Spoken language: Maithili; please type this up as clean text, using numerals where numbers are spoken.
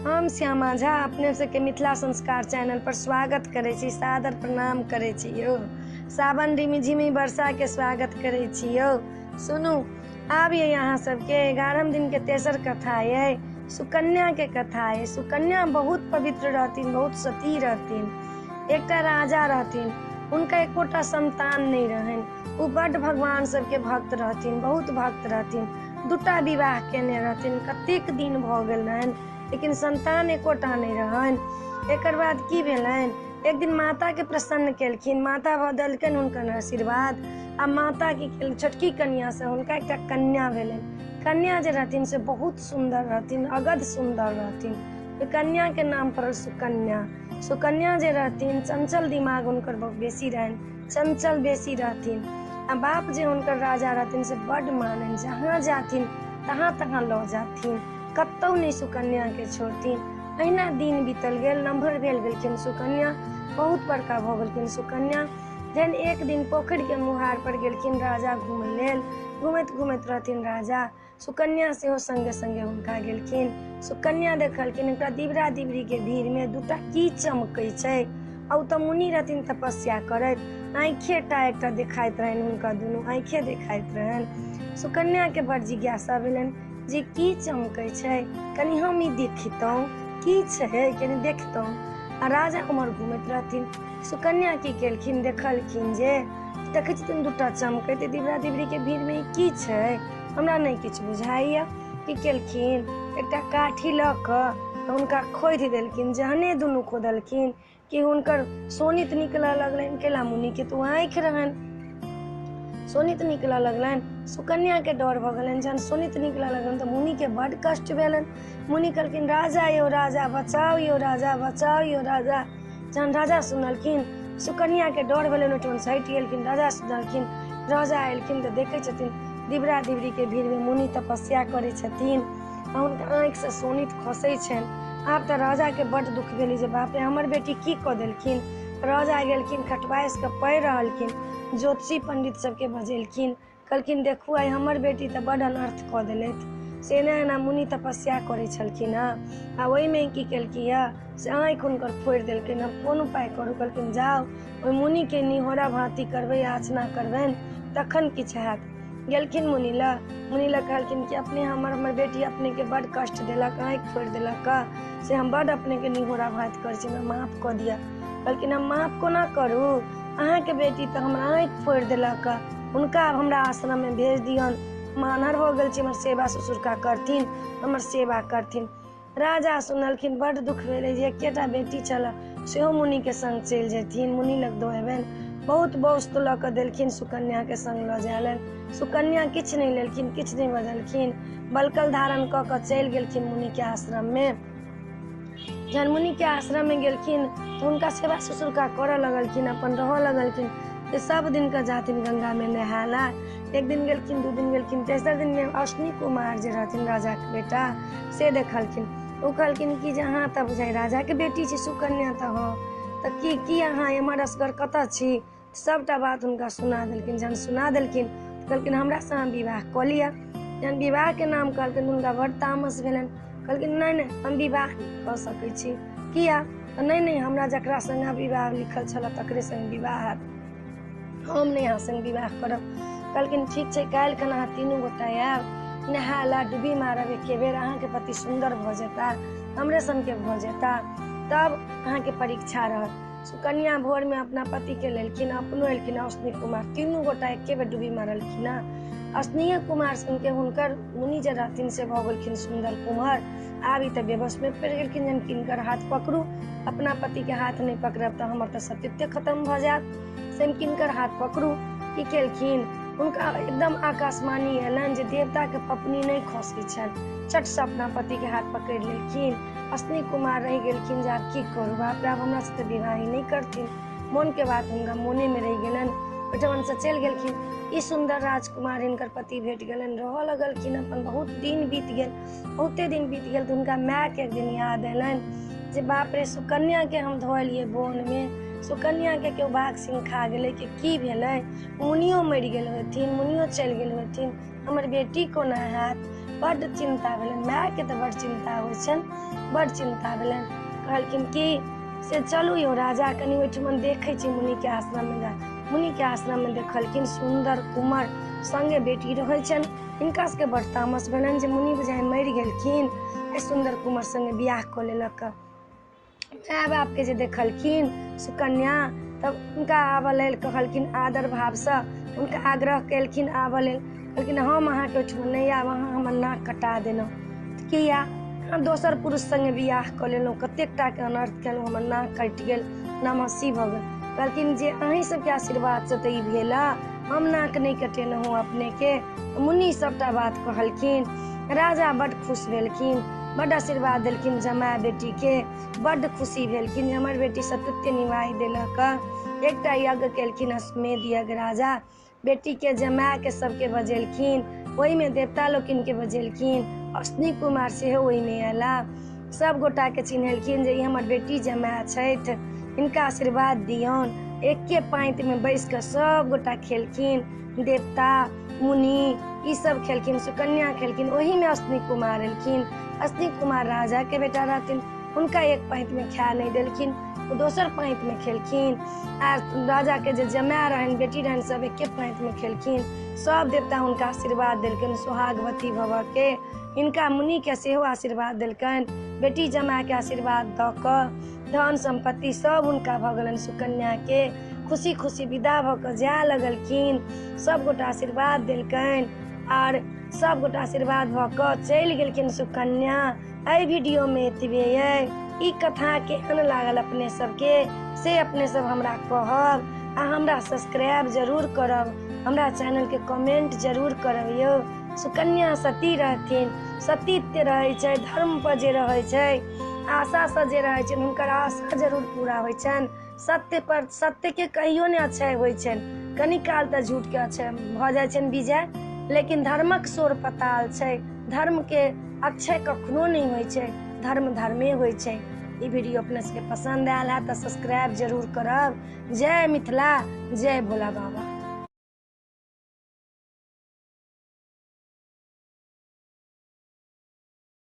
हम श्यामा झा अपने सबके मिथिला संस्कार चैनल पर स्वागत करै छी, सादर प्रणाम करै छी यौ। सावन रिमी झिमी वर्षा के स्वागत करै छी यौ। सुनू, आब ये अहाँ सबके 11 दिन के तेसर कथा ये, सुकन्या के कथा ये। सुकन्या बहुत पवित्र रहथिन, बहुत सती रहथिन। एकटा राजा रहथिन, हुनका एकोटा संतान नहीं रहनि। ओ बड्ड भगवान सबके भक्त रहथिन, बहुत भक्त रहथिन। दूटा विवाह केने रहथिन, कतेक दिन भऽ गेल रहनि, लेकिन संतान एकोटा नहीं रहनि। एकर बाद की भेलनि, एक दिन माता के प्रसन्न केलखिन, माता भऽ देलकनि हुनकर आशीर्वाद। आ माता की छोटकी कन्या से हुनका एकटा कन्या भेलनि। कन्या जे रहथिन से बहुत सुन्दर रहथिन, अगध सुन्दर रहथिन। ओहि कन्या के नाम पड़ल सुकन्या। सुकन्या जे रहथिन, चंचल दिमाग हुनकर बहुत बेसी रहनि, चंचल बेसी रहथिन। आ बाप जे हुनकर राजा रहथिन से बड्ड माननि, जहाँ जाथिन तहाँ तहाँ लऽ जाथिन, कतहु नहि सुकन्या के छोड़थिन। अहिना दिन बीतल गेल, नम्हर भेल गेलखिन सुकन्या, बहुत बड़का भऽ गेलखिन सुकन्या। जहन एक दिन पोखरि के मुहार पर गेलखिन राजा घूमय लेल, घूमैत घूमैत रहथिन राजा, सुकन्या सेहो संगे संगे हुनका गेलखिन। सुकन्या देखलखिन एकटा दिबरा दिबरी के भीड़ में दूटा की चमकै छै। आ ओ तऽ मुनि रहथिन तपस्या करैत, आँखे टा एकटा देखाइत रहनि हुनका, दुनू आँखे देखाइत रहनि। सुकन्या के बड़ जिज्ञासा भेलनि जे की चमकै छै, कनि हम ई देखितहुँ, की छै कनि देखितहुँ। आ राजा उम्हर घूमैत रहथिन। सुकन्या की केलखिन, देखलखिन जे देखै छथिन दूटा चमकैत दिबरा दिबरी के भीड़ में ई की छै, हमरा नहि किछु बुझाइया। की केलखिन, एकटा काठी लऽ कऽ हुनका खोदि देलखिन। जहने दुनू खोदलखिन कि हुनकर शोणित निकलऽ लगलनि। केला मुनि के तो आँखि रहनि, शोणित निकलऽ लगलनि। सुकन्या के डर भऽ गेलनि। जहन शोणित निकलऽ लगलनि तऽ मुनि के बड्ड कष्ट भेलनि। मुनि कहलखिन, राजा यौ राजा, बचाउ यौ राजा, बचाउ यौ राजा। जहन राजा सुनलखिन, सुकन्या के डर भेलनि, ओहिठाम हटि गेलखिन। राजा सुनलखिन, राजा एलखिन तऽ देखै छथिन दिबरा दिबरी के भीड़ में मुनि तपस्या करै छथिन आ हुनका आँखिसँ शोणित खसै छनि। आब तऽ राजा के बड्ड दुख भेलै जे बाप रे, हमर बेटी की कऽ देलखिन। राजा गेलखिन, खटवाइस कऽ पड़ि रहलखिन, ज्योतिषी पंडित सबके बजेलखिन, कहलखिन देखू आइ हमर बेटी तऽ बड्ड अनर्थ कऽ देलथि। से एना एना मुनि तपस्या करै छलखिन हँ, आ ओहिमे की केलखिन हँ से आँखि हुनकर फोड़ि देलखिन। हम कोन उपाय करू? कहलखिन जाउ ओहि मुनिके निहोरा भाँति करबै, याचना करबनि, तखन किछु हैत। गेलखिन मुनि लग। मुनि लग कहलखिन कि अपने हमर बेटी अपनेके बड्ड कष्ट देलक, आँखि फोड़ि देलक, से हम बड्ड अपनेके निहोरा भाँति करै छी, हमरा माफ कऽ दिअ। कहलखिन हम माफ कोना करू, अहाँके बेटी तऽ हमरा आँखि फोड़ि देलक, हुनका आब हमरा आश्रममे भेज दियौन, हम आन्हर भऽ गेल छी, हमर सेवा ससुरका करथिन, हमर सेवा करथिन। राजा सुनलखिन, बड्ड दुख भेलै जे एकेटा बेटी छलए सेहो मुनिके संग चलि जेथिन, मुनि लग दऽ अयबनि। बहुत वस्तु लऽ कऽ देलखिन, सुकन्याके संग लऽ जाय। सुकन्या किछु नहि लेलखिन, किछु नहि बजलखिन, बलकल धारण कऽ कऽ चलि गेलखिन मुनिके आश्रममे। जहन मुनिके आश्रममे गेलखिन तऽ हुनका सेवा ससुरका करऽ लगलखिन, अपन रहऽ लगलखिन। से सब दिनके जाथिन गंगामे नहाय लए। एक दिन गेलखिन, दू दिन गेलखिन, तेसर दिनमे अश्विनी कुमार जे रहथिन राजाके बेटा, से देखलखिन। ओ कहलखिन कि जे अहाँ तऽ बुझाइ राजाके बेटी छी सुकन्या, तऽ हँ, तऽ की की अहाँ एम्हर असगर कतऽ छी? सबटा बात हुनका सुना देलखिन। जहन सुना देलखिन तऽ कहलखिन हमरासँ अहाँ विवाह कऽ लिअ। जहन विवाहके नाम कहलखिन तऽ हुनका बड्ड तामस भेलनि। कहलखिन नहि नहि, हम विवाह नहि कऽ सकै छी। किया? नहि नहि, हमरा जकरा संग विवाह लिखल छलए तकरे संग विवाह हैत, हम नहि अहाँ संग विवाह करब। कहलखिन ठीक छै, काल्हि खन अहाँ तीनू गोटा आयब नहाय लए, डुबी मारब एके बेर, अहाँके पति सुन्दर भऽ जेता, हमरे सनके भऽ जेता, तब अहाँके परीक्षा रहत। सुकन्या भोरमे अपना पतिके लेलखिन, अपनो एलखिन अश्विनी कुमार, तीनू गोटा एके बेर डुबी मारलखिन हँ। अश्विनी कुमार सनके हुनकर मुनि जे रहथिन से भऽ गेलखिन सुन्दर कुमार। आब ई तऽ बेबसमे पड़ि गेलखिन, जहन किनकर हाथ पकड़ू, अपना पतिके हाथ नहि पकड़ब तऽ हमर तऽ सतीत्व खत्म भऽ जायत, से हम किनकर हाथ पकड़ू। की केलखिन, हुनका एकदम आकाशवाणी एलनि जे देवताके पपनी नहि खसै छनि। चटसँ अपना पतिके हाथ पकड़ि लेलखिन। अश्विनी कुमार रहि गेलखिन जे आब की करू, बाप रे, आब हमरासँ तऽ विवाह ही नहि करथिन। मोनके बात हुनका मोनेमे रहि गेलनि, ओहिठामसँ चलि गेलखिन। ई सुन्दर राजकुमार हिनकर पति भेट गेलनि, रहऽ लगलखिन अपन। बहुत दिन बीत गेल, बहुते दिन बीत गेल तऽ हुनका मायके एक दिन याद एलनि जे बाप रे, सुकन्याके हम धऽ एलियै वनमे, सुकन्याके केओ बाघ सिंह खा गेलै कि की भेलै, मुनियो मरि गेल होथिन, मुनियो चलि गेल होथिन, हमर बेटी कोना हैत। बड्ड चिन्ता भेलनि मायके, तऽ बड्ड चिन्ता होइ छनि। बड्ड चिन्ता भेलनि। कहलखिन कि से चलू यौ राजा, कनि ओहिठमन देखै छी मुनिके आश्रममे जा। मुनिके आश्रममे देखलखिन सुन्दर कुमार सङ्गे बेटी रहै छनि। हिनका सबके बड्ड तामस भेलनि जे मुनि बुझाइ मरि गेलखिन, एहि सुन्दर कुमार सङ्गे बियाह कऽ लेलक। माय बापके जे देखलखिन सुकन्या, तब हुनका आबऽ लेल कहलखिन, आदर भावसँ हुनका आग्रह केलखिन आबऽ लेल। कहलखिन हम अहाँके ओहिठाम नहि आयब, अहाँ हमर नाक कटा देलहुँ। किया? अहाँ दोसर पुरुष सङ्गे बियाह कऽ लेलहुँ, कतेक टाके अनर्थ केलहुँ, हमर नाक कटि गेल, नमस्सी भऽ गेल। कहलखिन जे अहीं सबके आशीर्वादसँ तऽ ई भेल, हम नाक नहि कटेलहुँ अपनेके। मुनि सबटा बात कहलखिन। राजा बड्ड खुश भेलखिन, बड्ड आशीर्वाद देलखिन जमाय बेटीके। बड्ड खुशी भेलखिन जे हमर बेटी सतुत्य निभाइ देलक। एकटा यज्ञ केलखिन, अश्वमेध यज्ञ। राजा बेटीके जमायके सबके बजेलखिन, ओहिमे देवता लोकनिके बजेलखिन, अश्विनी कुमार सेहो ओहिमे अयला। सब गोटाके चिन्हेलखिन जे ई हमर बेटी जमाय छथि, हिनका आशीर्वाद दियौन। एके पाँतिमे बैस कऽ सब गोटा खेलखिन, देवता मुनि ई सब खेलखिन, सुकन्या खेलखिन। ओहिमे अश्विनी कुमार एलखिन। अश्विनी कुमार राजाके बेटा रहथिन, हुनका एक पाँतिमे खाय नहि देलखिन, ओ दोसर पाँतिमे खेलखिन। आ राजाके जे जमाय रहनि, बेटी रहनि, सब एके पाँतिमे खेलखिन। सब देवता हुनका आशीर्वाद देलखिन सोहागवती भवके। हिनका मुनिके सेहो आशीर्वाद देलकनि, बेटी जमायके आशीर्वाद दऽ कऽ धन सम्पत्ति सब हुनका भऽ गेलनि। सुकन्याके खुशी खुशी विदा भऽ कऽ जाय लगलखिन। सब गोटा आशीर्वाद देलकनि आर सब गोटा आशीर्वाद भऽ कऽ चलि गेलखिन सुकन्या। एहि वीडियोमे एतबे अइ। ई कथा केहन लागल अपने सबके से अपने सब हमरा कहब, आ हमरा सब्सक्राइब जरूर करब, हमरा चैनलके कमेंट जरूर करब यौ। सुकन्या सती रहथिन, सतीत्व रहै छै, धर्म पर जे रहै छै, आशासँ जे रहै छनि हुनकर आशा जरूर पूरा होइ छनि। सत्य पर सत्यके कहियो नहि अक्षय होइ छनि, कनी काल तऽ झूठके अक्षय भऽ जाइ छनि विजय, लेकिन धर्मक सोर पताल छै, धर्मके अक्षय कखनो नहि होइ छै, धर्म धर्मे होइ छै। ई वीडियो अपने सबके पसन्द आयल है तऽ सब्सक्राइब जरूर करब। जय मिथिला, जय भोला बाबा।